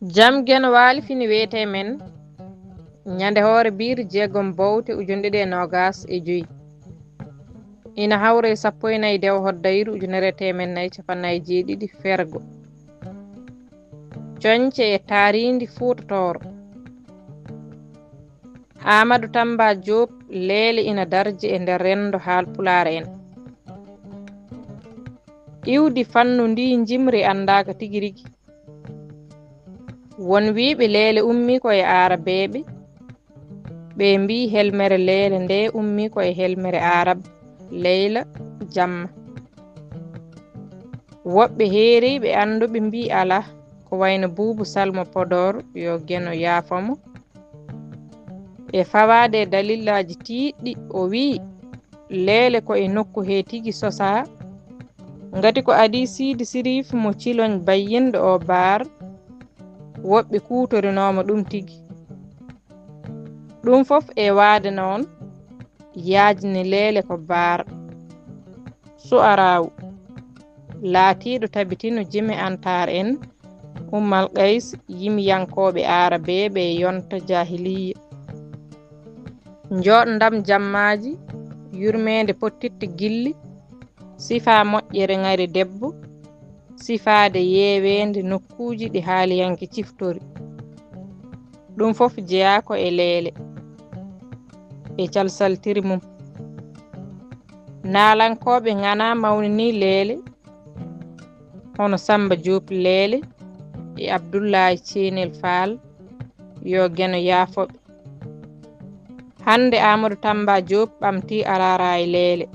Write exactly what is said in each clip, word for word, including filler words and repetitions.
Jam Geno Waali fini wiyetee men, ñande hoore biiri jeegom bowte ujunɗe ɗiɗi e noogas e joy. Ina hawre sappo e nayi dewo hoddayru ujunere e teemen nayi capannaayi jeeɗiɗi fergo. Coñce e taariindi Fuuta Tooro. Aamadu Tamba Joob, leele ina darji e nder renndo Haalpulaar en. Iwdi fannu ndii njimri anndaaka tigi rigi. Won wiyɓe leele ummii ko e aarabeeɓe, ɓe mbii helmere leele ndee ummii ko e helmere aarab, leyla, jamma. Woɓɓe heeriiɓe annduɓe mbii alaa, ko wayno Buubu Salmo Podoor, yo Geno yaafo mo, e fawaade e dalillaaji tiiɗɗi, o wii, leele ko e nokku hee tigi sosaa, ngati ko adii Siidi Siriif mo Ciloñ bayyinɗo oo baar, woɓɓe kuutorinooma ɗum tigi. Ɗum fof e waade noon, yaajni leele ko baar. Su'araawu, laatiiɗo tabitino jime Antaar en, Ummal Qays, yimiyankooɓe aarabeeɓe e yonta jaahiliyya. Njooɗndam jammaaji, yurmeende pottitte gilli, sifaa moƴƴere ŋari debbo, sifaade yeeweende nokkuuji ɗi haaliyanke ciftori. Ɗum fof jeyaa ko e leele, e calsaltiri mum. Naalankooɓe ŋanaa mawninii leele, hono Sammba Joob Leele e Abdullaahi Ceenel Faal, yo Geno yaafo ɓe. Hannde Aamadu Tamba Joob ɓamtii araara e leele.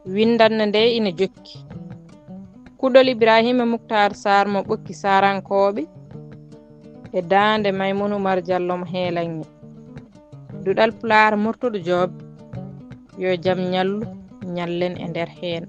Winndannde nde ina jokki. Kuɗol Ibraahiima Muktaar Saar mo ɓokki Saarankooɓe e daande Maymuun Umar Jallo mo Heelaŋŋe. Duɗal Pulaar Murtuɗo Joob, yo jam ñallu, ñallen e nder heen.